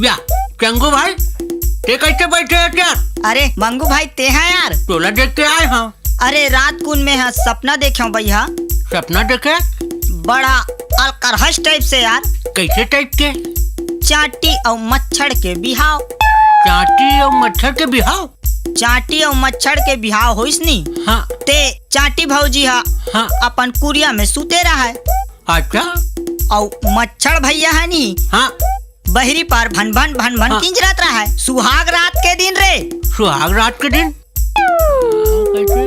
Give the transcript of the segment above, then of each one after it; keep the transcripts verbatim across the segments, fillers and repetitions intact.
या, चंगू भाई, ते कैसे बैठे है यार? अरे मंगू भाई, ते है यार? तोला देख के आए हाँ। अरे रात कुन में हा सपना देखे हूँ भैया। सपना देखे? बड़ा अलकरहस टाइप से यार। कैसे टाइप के? चांटी अउ मच्छर के बिहाव। चांटी अउ मच्छर के बिहाव? चांटी अउ मच्छर के बिहाव होइस नी। हाँ। ते चांटी भौजी हा हाँ। अपन कुरिया में सुते रहा है। अच्छा। अउ मच्छर भैया है नी। हाँ। बहरी पार भन भन भन भन हाँ। किंजरत रहा है। सुहाग रात के दिन रे। सुहाग रात के दिन? कैसे?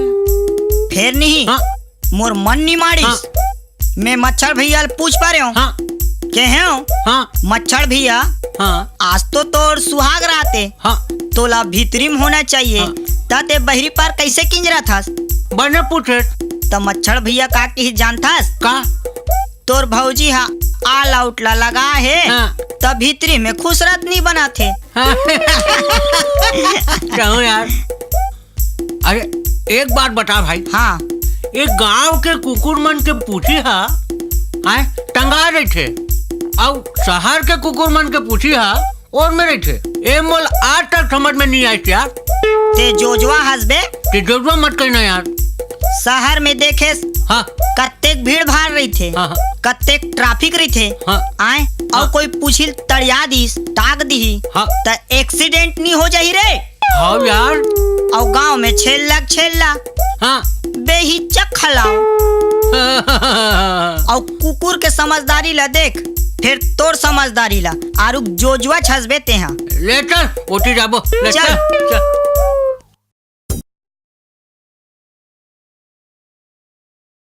फेर नहीं। हाँ। मोर मन नी माड़िस। हाँ। मैं मच्छर भैया ल पूछ पा रहे हूँ। हाँ। कहे हूँ। हाँ। मच्छर भैया। हाँ। आज तो तोर सुहाग रात है। हाँ। तोला भीतरी में होना चाहिए। हाँ। त ते बहरी पार कैसे किंजरत हस? बने पूछे। त मच्छर भैया का कही जानथस? का? तोर भौजी हा all out ला लगा है। हाँ। त भीतरी में खुसरत नी बनाथे। हाँ। कहूँ यार। अरे, एक बात बता भाई। हाँ। एक गांव के कुकुर मन के पूछी हा, आय, टंगा रहिथे। अउ शहर के कुकुर मन के पूछी हा, ओर में रहिथे। ए मोल आज तक समझ में नहीं आइस यार। ते जोजवा हस बे। ते जोजवा मत कहना यार। शहर में देखेस, हाँ। कत्तेक भीड़ भाड़ रहिथे, हाँ, हाँ। कत्तेक traffic रहिथे। हाँ। आय, अउ हाँ। कोई पूछिल तड़िया दिस, टाक दिही, हाँ। त accident नी हो जाही रे। हाँ यार। अउ गांव में छेल्ला के छेल्ला। हाँ। बेहिचक खलाओ। अउ कुकुर के समझदारी ला देख, फेर तोर समझदारी ला। आरुग जोजुआ छसबे तेहा। ले चल, ओती जाबो। ले चल। चल, चल।